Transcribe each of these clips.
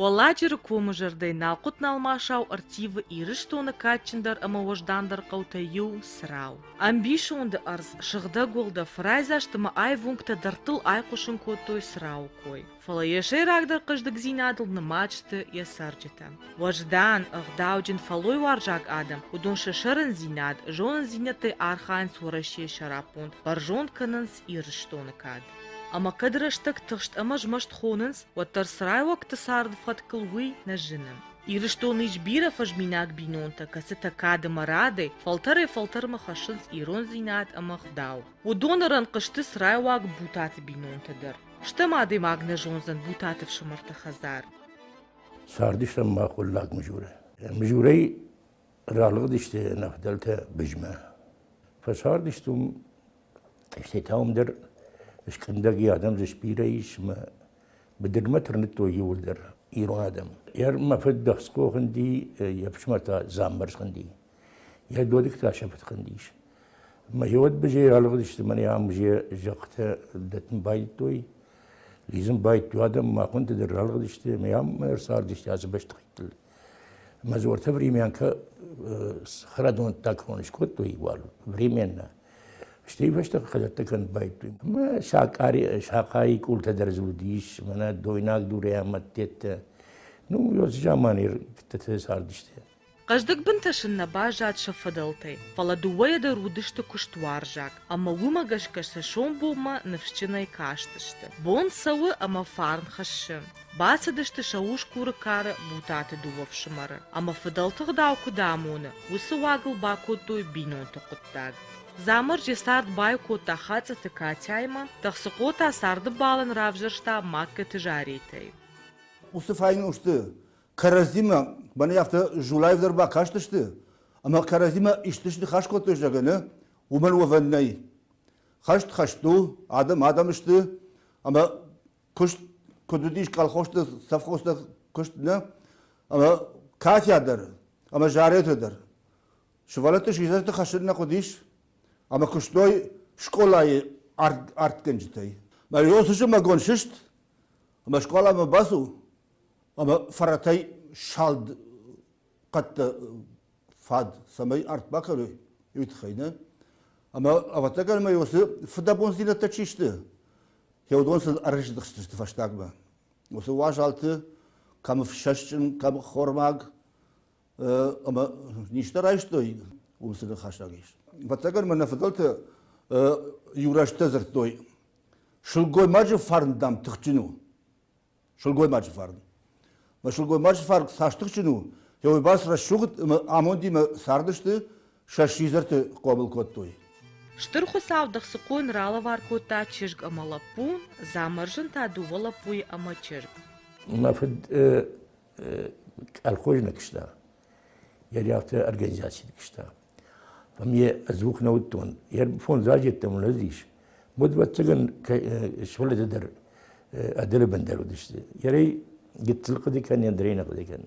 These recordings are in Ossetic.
Уӕлладжыры комы зӕрдӕй налхъуыт-налмасау ӕрттивы Ирыстоны кадджындӕр ӕмӕ уӕздандӕр хъӕутӕй иу Црау. Ӕмбисонды ӕрдз, сыгъдӕг уӕлдӕф, райдзаст ӕмӕ аив уынгтӕ дӕрдтыл айхъуысын кодтой Црауы кой. Фӕлӕ йӕ сӕйрагдӕр хъӕздыгдзинадыл нымад сты йӕ цӕрджытӕ. Уӕздан, ӕгъдауджын, фӕллойуарзаг адӕм, уыдон сӕ сӕрӕндзинад, зонындзинӕдтӕй архайынц Уӕрӕсейы сӕраппонд, бӕрзонд кӕнынц Ирыстоны кад. Ӕмӕ кӕд рӕстӕг тыхст ӕмӕ змӕст хонынц, уӕддӕр црайуӕгты царды фӕткыл уый нӕ зыны. Ирыстоны ис бирӕ фӕзминаг бинонтӕ, кӕцытӕ кад ӕмӕ радӕй, фӕлтӕрӕй-фӕлтӕрмӕ хӕссынц ирондзинад ӕмӕ ӕгъдау. Уыдоны рӕнхъ сты црайуаг Бутаты бинонтӕ дӕр. Стӕм адӕймаг нӕ зондзӕн Бутаты фсымӕрты хӕдзар. Цардыстӕм мах Уӕллаг Мызуры. Мызурӕй ралыгъдысты нӕ фыдӕлтӕ Бызмӕ. Фӕцардысты уым Стӕй та уым дӕр скъӕндӕг адӕм дзы сбирӕ ис ӕмӕ быдырмӕ тырныдтой иууылдӕр ирон адӕм. Йӕ мӕ фыд Дӕхцхъо хуынди, йе фсымӕр та Дзамбар схуынди. Йӕ додыг та сӕ фыд хуындис. Мӕ уӕд бызӕй ралыгъдысты мӕнӕ ам бызӕ зӕххытӕ дӕттын байдыдтой. Лидзын байдыдтой адӕм, махонтӕ дӕр ралыгъдысты ӕмӕ ам ӕрцардысты ацы бӕстыхӕйттыл. Мӕ дзуӕрттӕ времянка хӕрӕдонтӕ кӕрон скодтой, уал временно. Стӕй фӕстӕ хӕдзӕрттӕ кӕнын байдыдтой. Ӕмӕ сакъайы къултӕ дӕр дзы уыдис, мӕнӕ дойнаг дурӕй амадтӕттӕ. Ну, уыцы заманы ирӕттӕ цардысты. Хъӕздыг бынтӕ сын нӕ баззад сӕ фыдӕлтӕй, фӕлӕ дыууӕйӕ дӕр уыдысты куыстуарзаг, ӕмӕ уымӕ гӕсгӕ сӕ сомбонмӕ ныфсджынӕй кастысты. Бон цӕуы ӕмӕ фарн хӕссы. Бацыдысты сӕ усгуры кары Бутаты дыууӕ фсымӕры, ӕмӕ фыдӕлты гъдау куыд амоны, уыцы уагыл бакодтой бинонты хъуыддаг. Дзамырз йӕ цард баиу кодта Хацъӕты Катяимӕ, Тӕхсыхъо та царды балӕн равзӕрста Магкӕты Заретӕй. Уыцы файнусты кӕрӕдзимӕ мӕнӕ афтӕ зулаив дӕр бакастысты ӕмӕ кӕрӕдзимӕ исты сныхас кодтой, зӕгъгӕ, нӕ, уымӕн уӕвӕн нӕй. Хӕст хӕст у, адӕм адӕм сты, ӕмӕ куыст куыд уыдис колхозты, совхозты куыст нӕ, ӕмӕ Катя дӕр ӕмӕ Заретӕ дӕр. Сывӕллӕтты сидзӕрты хӕссын нӕ хъуыдис, ӕмӕ куыстой скъолайы артгӕнджытӕй. Мӕ уыцы зымӕгон сыст ӕмӕ скъоламӕ бацу ӕмӕ фӕрӕтӕй салд хъӕдтӕ фад цӕмӕй арт бакӕной, уый тыххӕй нӕ. Ӕмӕ ӕвӕццӕгӕн ӕмӕ уыцы фыдӕбондзинӕдтӕ чи сты, уыдон сын ӕрыздыхстысты фӕстагмӕ. Уыцы уазалты кӕм ӕфсӕстджын, кӕм хормаг ӕмӕ низтӕ райстой, уым цы ныхасаг ис. Ӕвӕццӕгӕн мӕ нӕ фыдӕлтӕ иу рӕстӕ дзырдтой, сылгоймаджы фарн, дам, тыхджын у. Сылгоймаджы фарн. Мӕ сылгоймаджы фарн цас тыхджын у, уый бӕрц рӕсугъд ӕмӕ амондимӕ цардысты, сӕ сидзӕрты хъомыл кодтой. Стыр Хуыцау Дӕхцыхъойӕн ралӕвар кодта чызг ӕмӕ лӕппу, Дзамӕрзын та дыууӕ лӕппуйы ӕмӕ чызг. Мӕ фыд колхоз нӕ куыста, йӕ афтӕ организациты куыста. Фӕлӕ йӕ ӕдзух нӕ уыдтон. Йӕ фондз азы йеддӕмӕ нӕ уыдис. Уӕд, ӕвӕццӕгӕн, сывӕллӕттӕ дӕр ӕдылы бындӕр уыдысты. Йӕ гыццыл хъуыды кӕн, ӕндӕрӕй нӕ хъуыды кӕн.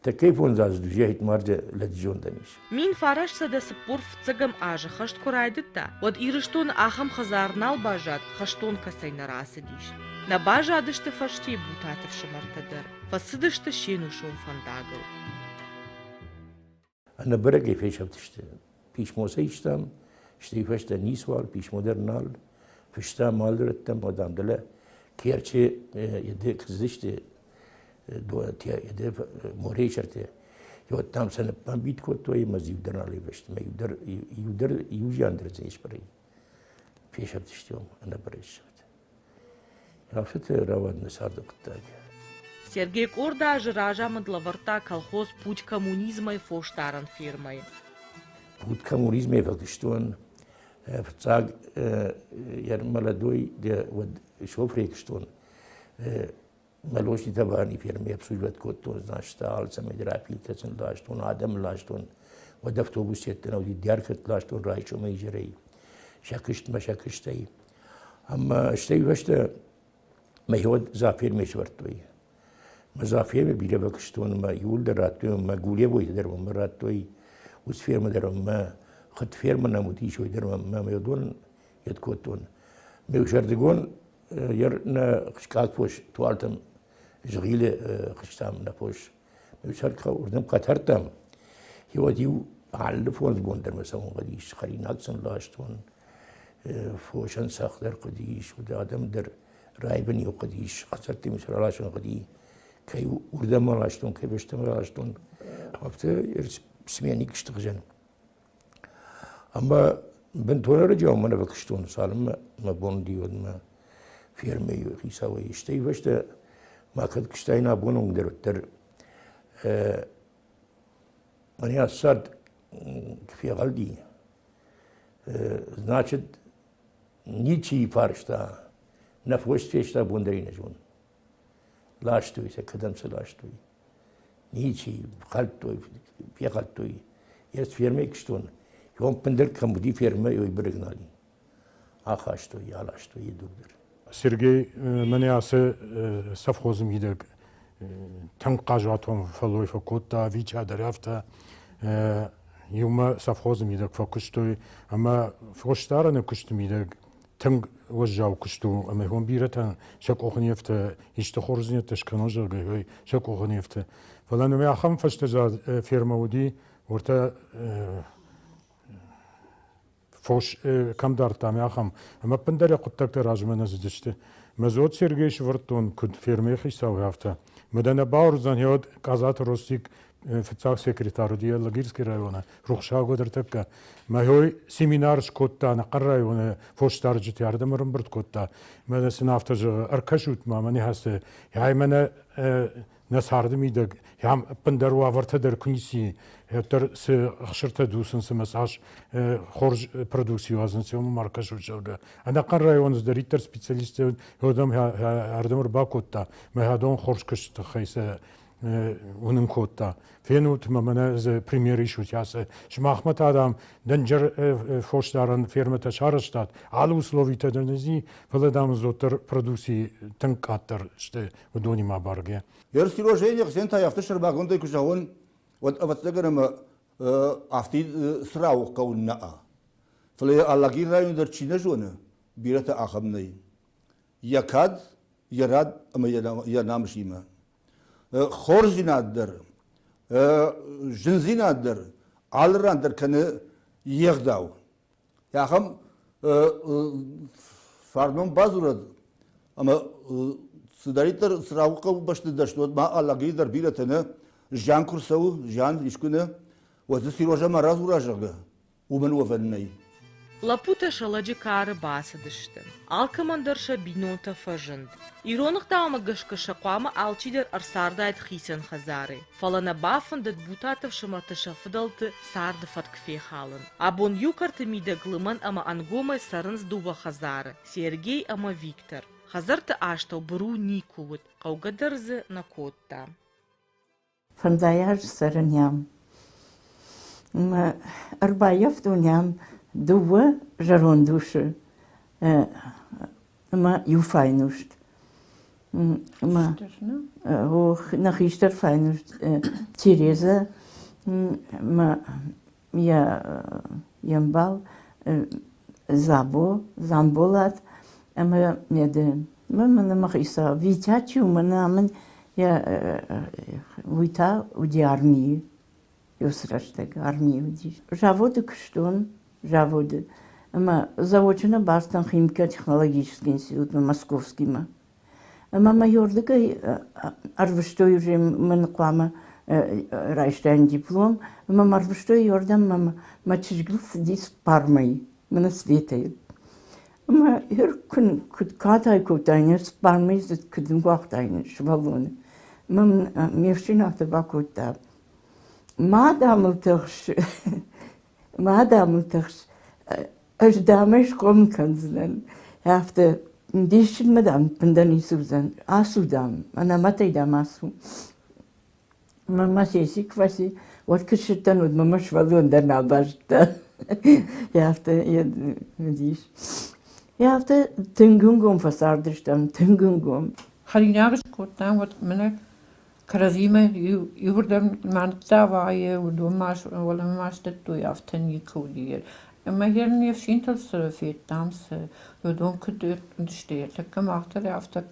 Тӕккӕ фондз азы дузӕхит марджы лӕджы ис. 1945 азы хӕст куы райдыдта, уӕд Ирыстоны ахӕм хӕдзар нал баззад, хӕстон кӕцӕй нӕ рацыдис. Нӕ баззадысты фӕсте Бутаты фсымӕртӕ дӕр, фӕцыдысты се нусон фӕндагыл. Ӕнӕбӕрӕгӕй фесӕфтысты. Писмо сӕ истам, стӕй фӕстӕ ницуал, писмо дӕр нал. Фыстам алы рӕттӕм, уӕд дӕлӕ Керчы еде кыздысты, еде морейы сӕрты. Уӕд там сӕ ныппамбит кодтой ӕмӕ дзы иу дӕр нал ирвӕзт. Ӕмӕ иу дӕр, иу дӕр, иу зиан дӕр дзы не сбӕрӕг. Фесӕфтысты ӕнӕбӕрӕг сӕфт. Афтӕ рауад нӕ царды хъуыддаг. Сергей къорд азы разамынд лӕвӕрдта колхоз «Путь коммунизма»-йы фосдарӕн фермӕйы. «Путь коммунизма»-йы фӕкуыстон фыццаг йӕ молодой уӕд шофырӕй куыстон. Молочный товарный фермӕйы обслуживать кодтон, значит, алцӕмӕй дӕр апилтӕ сын ластон, адӕм ластон. Уӕд автобус еттӕ нӕ уыди, дӕргъӕт ластон райсомӕй изӕрӕй. Сӕ куыстмӕ, сӕ куыстӕй. Ӕмӕ стӕй фӕстӕ мӕ уӕд зафермӕ сӕвӕрдтой. Мӕ зафермӕ бирӕ бакуыстон ӕмӕ иууылдӕр радтой ӕмӕ Гулевойты дӕр мӕ радтой, уыцы фермӕ дӕр ӕмӕ хыд фермӕ нӕм уыдис, уый дӕр мӕ уыдон йед кодтон. Ме сӕрдыгон нӕ скъӕт фос туалтӕм. Згъилы хызтам нӕ фос. Уырдӕм кӕтӕрдтам. Уӕд-иу алы фондз бон дӕр мӕ цӕуын хъуыдис, хӕринаг сын ластон, фосӕн цӕхх дӕр хъуыдис, уыд адӕм дӕр райбын-иу хъуыдис, хӕдзӕртты-иу сӕ раласын хъуыди. Кӕй уырдӕм аластон, кӕй бӕстӕм раластон, афтӕ сменик сты хуызӕн. Ӕмӕ бынтон ӕрӕджиау мӕ нӕ фӕкуыстон, цалынмӕ мӕ бон уыди, уӕдмӕ фермӕйы хицауӕй. Стӕй фӕстӕ ма кӕд куыстаин абоны онг дӕр, уӕддӕр мӕнӕ цард фегъӕлди. Значит, ничи фарста, нӕ фос феста бон дӕр нӕ зон. Ластой сӕ, кӕдӕм сӕ ластой. Ничи хӕлдтой, фехӕлдтой. Ӕз фермӕйы куыстон. Ион ӕппындӕр кӕм уыди фермӕ, уый бӕрӕг нал и. Ахастой, аластой йӕ дур дӕр. Сергей мӕнӕ ацы совхозы мидӕг тынг хъазуатон фӕллой фӕкодта, Витя дӕр афтӕ. Иумӕ совхозы мидӕг фӕкуыстой ӕмӕ фосдарыны куысты мидӕг тынг уӕззау куыст у ӕмӕ уым бирӕтӕн сӕ къухы не фты исты хорздзинӕдтӕ скӕнон, зӕгъгӕ, сӕ къухы не фты. Фӕлӕ нын ахӕм фӕстӕзад фермӕ уыди, уӕртӕ фос кӕм дардтам, ахӕм. Ӕмӕ ӕппындӕр йӕ хъуыддӕгтӕ размӕ нӕ цыдысты. Мӕ зод Сергей сывӕрдтон, куыд фермӕйы хицау, афтӕ. Мӕ дӕ нӕ бауырндзӕн, уӕд Къадзаты Ростик фыццаг секретарь уыди Лагирский районы, рухсаг уӕд ӕртӕккӕ. Мӕ семинар скодта Нӕхъӕр районы фосдарджытӕ ардӕм ӕрӕмбырд кодта. Мӕнӕ сын афтӕ зӕгъы, ӕркӕсут ма мӕ ныхасы, ай мӕнӕ нӕ царды мидӕг ам ӕппындӕр уавӕртӕ дӕр куы ницы уӕддӕр цы ӕхсыртӕ дуцынц ӕмӕ цас хорз продукци уадзынц, уымӕ ма ӕркӕсут, зӕгъгӕ. Ӕнӕхъӕн районы цыдӕриддӕр специалисттӕ уыдон ардӕм ӕрбакодта, мӕ адон хорз куысты тыххӕй сӕ уынын кодта. Фенут мӕ, мӕнӕ дзы премьер исут ацы. Сымахмӕ та, дам, дӕнджер фосдарӕн фермӕтӕ сарӕзтат, алы условитӕ дӕр нӕ фӕлӕ, дам, уӕддӕр продукци тынг къаддӕр сты уыдонимӕ баргӕ. Ерсирожение хсӕн та афтӕ сӕрмагондӕй куы зӕгъон, уӕд ӕвӕццӕгӕн ӕмӕ афтид Црауы хъӕуы нӕ. Фӕлӕ йӕ Алагиры районы дӕр чи нӕ зоны, бирӕтӕ ахӕм нӕй. Йӕ кад, йӕ рад ӕмӕ йӕ намысимӕ. Хорздзинад дӕр, зындзинад дӕр алы ран дӕр кӕны йе гъдау. Ахӕм фарнон бадзурӕд ӕмӕ цыдӕриддӕр Црауы хъӕубӕсты дӕсны уӕд ма Алагиры дӕр бирӕтӕ нӕ зиан куы рцӕуы, зиан искуы нӕ, уӕд дзы Серёжӕ ма радзура, зӕгъгӕ, уымӕн уӕвӕн нӕй. Лӕппутӕ сӕ лӕджы кары бацыдысты. Алкӕмӕн дӕр сӕ бинонтӕ фӕзынд. Ирон ӕгъдаумӕ гӕсгӕ сӕ хъуамӕ алчидӕр ӕрцардаид хицӕн хӕдзары. Фӕлӕ нӕ бафӕндыд Бутаты ӕфсымӕрты сӕ фыдӕлты царды фӕтк фехалын. Абон иу кӕрты мидӕг лымӕн ӕмӕ ӕнгомӕй цӕрынц дыууӕ хӕдзары – Сергей ӕмӕ Виктор. Хӕдзӕртты астӕу быру никуы уыд, хъӕугӕ дӕр дзы нӕ кодта. Фӕндай аз цӕрынӕм. Ӕрбаййӕфтон ӕм дыууӕ зӕронд усы ӕмӕ иу файнуст. Ӕмӕ нӕ хистӕр файнуст Тереза ӕмӕ йе мбал Дзабо, Дзамболат ӕмӕ мӕнӕ мӕ хицау Витя чи у, мӕнӕ мын йӕ уый та уыди армийы. Уыцы рӕстӕг армийы уыдис. Заводы куыстон, заводы. Ӕмӕ заочно бацыдтӕн химико-технологический институтмӕ Московскимӕ. Ӕмӕ мӕ уырдыгӕй ӕрвыстой уже мын хъуамӕ райстаин диплом, ӕмӕ мӕ ӕрвыстой уырдӕм ӕмӕ мӕ чызгыл цыди цыппар мӕйы, мӕнӕ Светӕйы. Ӕмӕ куыд катай кодтаин, цыппар мӕйы куыд ныууагътаин сывӕллоны. Ӕмӕ мын ме фсин афтӕ бакодта, ма дам ыл тыхс, ма дам ыл тыхс, ӕз дам ӕй схъомыл кӕндзынӕн. Афтӕ диссынмӕ дам ӕппындӕр ницы уыдзӕн. Ацу, дам, ӕнӕмӕтӕй дам ацу. Мӕ мӕ сеси куы фӕци, уӕд куы ссыдтӕн, уӕд мӕ мӕ сывӕллон дӕр нал базыдта. Афтӕ уыдис. Афтӕ тынг ӕнгом фӕцардыстӕм, тынг ӕнгом. Хӕринаг скодтам, уӕд мӕнӕ кӕрӕдзимӕ иуырдӕм ма ныццавайы, уыдон ма уӕлӕмӕ ма сдӕттой, афтӕ никуы уыди. Ӕмӕ йӕ не фсинтыл цы федтам, цы, уыдон куыд уыдысты, тӕккӕ мах дӕр афтӕ.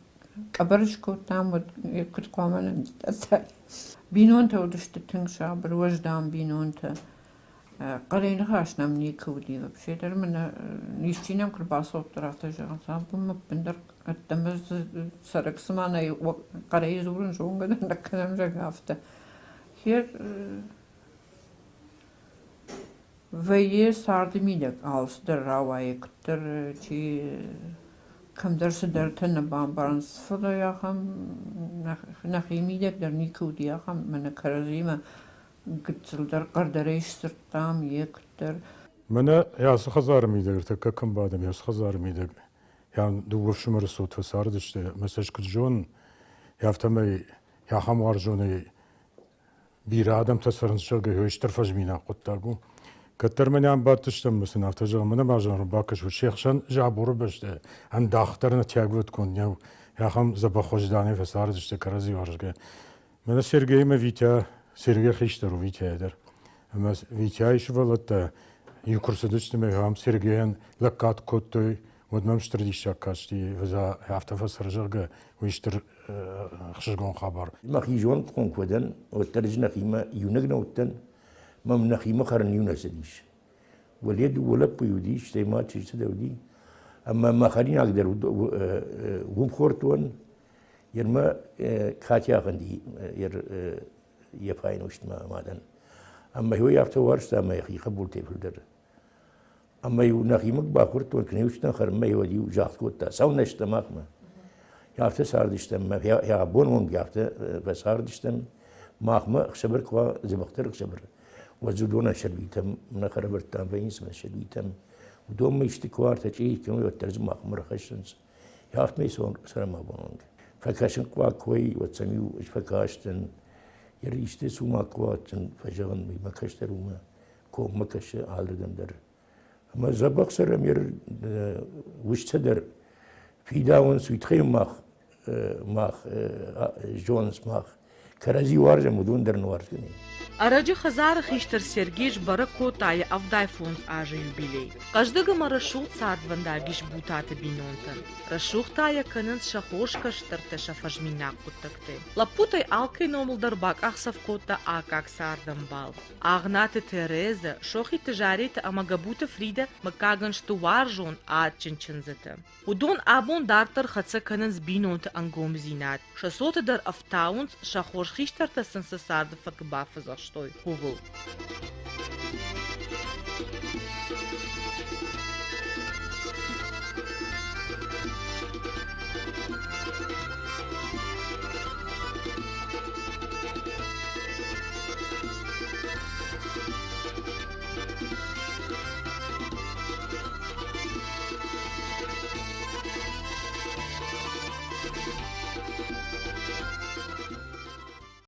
Къӕбӕр скодтам, уӕд куыд хъуамӕ ныддӕттай. Бинонтӕ уыдысты тынг сабыр, уӕздан бинонтӕ. Хъӕрӕй ныхас нӕм никуы уыди вообще дӕр мын исчи нӕм куы рбацӕуддӕр, афтӕ зӕгъынц, абон мӕ ӕппындӕр ӕддӕмӕ цӕрӕг цыма нӕй, хъӕрӕй дзурын зонгӕ дӕр нӕ кӕнӕм, зӕгъгӕ, афтӕ. Хер Вӕййы царды мидӕг алцыдӕр рауайы, куыддӕр чи кӕмдӕр цыдӕртӕ нӕ бамбарынц, фӕлӕ ахӕм нӕхи мидӕг дӕр никуы уыди ахӕм, мӕнӕ кӕрӕдзимӕ гыццылдӕр хъӕрдӕрӕй сдзырдтам, йе куыддӕр. Мӕнӕ ацы хӕдзары мидӕг ӕртӕккӕ кӕм бадӕм, ацы хӕдзары мидӕг дыууӕ фсымӕры цот фӕцардысты, мӕ сӕ куыд зонын, афтӕмӕй ахӕм уарзонӕй бирӕ адӕмтӕ цӕрынц, зӕгъгӕ, стыр фӕзминаг хъуыддаг у. Кӕддӕр мӕнӕ ам бадтыстӕм ӕмӕ сын афтӕ зӕгъын, мӕнӕ ма зӕгъын, бакӕсут, се хсӕн заборы бӕсты ӕндах дӕр нӕ тягвӕдгонд нӕу, ахӕм дзӕбӕх уӕзданӕй фӕцардысты кӕрӕдзи уарзгӕ. Мӕнӕ Сергей ӕмӕ Витя, Сергей хистӕр у Витяйӕ дӕр. Ӕмӕ Витяйы сывӕллӕттӕ иу куы рцыдысты ӕмӕ ахӕм Сергейӕн лӕггад кодтой, уӕд мӕм стыр диссаг касти, афтӕ фӕцӕр, зӕгъгӕ, уый стыр ӕхсызгон хабар. Мӕхи зондхъом куы дӕн, уӕддӕр ӕз нӕхимӕ иунӕг нӕ уыдтӕн, мӕм нӕхимӕ хӕрын иу нӕ цыдис. Уӕле дыууӕ лӕппуйы уыди, стӕй ма чызджытӕ дӕр уыди. Ӕмӕ мӕ хӕринаг дӕр уым хордтон, Ермӕ Катя ахынди йӕ файнустмӕ мадӕн. Ӕмӕ уый афтӕ уарзта ӕмӕ йӕхи хъӕбултӕй фылдӕр. Ӕмӕ-иу нӕхимӕ куы бахордтон, куы не хӕрынмӕ, уӕд-иу загъд кодта, цӕуылнӕ стӕм махмӕ. Афтӕ цардыстӕм, йӕ абон онг афтӕ фӕцардыстӕм. Махмӕ ӕхсӕвӕр куы уа, дзӕбӕхдӕр ӕхсӕвӕр, уӕд дзы уыдонӕн сабитӕм нӕ хӕрӕвӕрдтам вӕййынц мӕ сабитӕм. Уыдонмӕ исты куы уа, ӕртӕ чъири кӕной, уӕддӕр дзы махмӕ рахӕссынц. Афтӕмӕй цӕрӕм абон онг. Фӕкӕсын хъуаг куы уой, уӕд сӕм-иу ӕз фӕкастӕн. Йӕ исты цумахъ куы уа, фӕзӕгъын, уый мӕ кӕстӕр у мӕ коммӕ кӕсы алырдӕм дӕр. Ӕмӕ дзӕбӕх цӕрӕм устӕ дӕр фидауынц, уый тыххӕй мах мах зонынц мах кӕрӕдзи уарзӕм, уыдон дӕр нуарзгӕ. Ӕрӕджы хӕдзары хистӕр Сергей сбӕрӕг кодта йӕ 75 азы юбилей. Хъӕздыг ӕмӕ рӕсугъд цардвӕндаг ис Бутаты бинонтӕн. Рӕсугъд та йӕ кӕнынц сӕ хорз кӕстӕртӕ сӕ фӕзминаг хъуыддӕгтӕй. Лӕппутӕй алкӕй номыл дӕр бакъахдзӕф кодта аккаг цардӕмбал. Агънаты Терезӕ, Сохиты Заретӕ ӕмӕ Гӕбуты Фридӕ мыггагӕн сты уарзон, адджын чындзытӕ. Уыдон абон дарддӕр хӕццӕ кӕнынц бинонты ӕнгомдзинад, сӕ цоты дӕр ӕфтауынц, сӕ хорз хистӕртӕ сын цы царды фӕтк бафӕдзӕхстой, ууыл.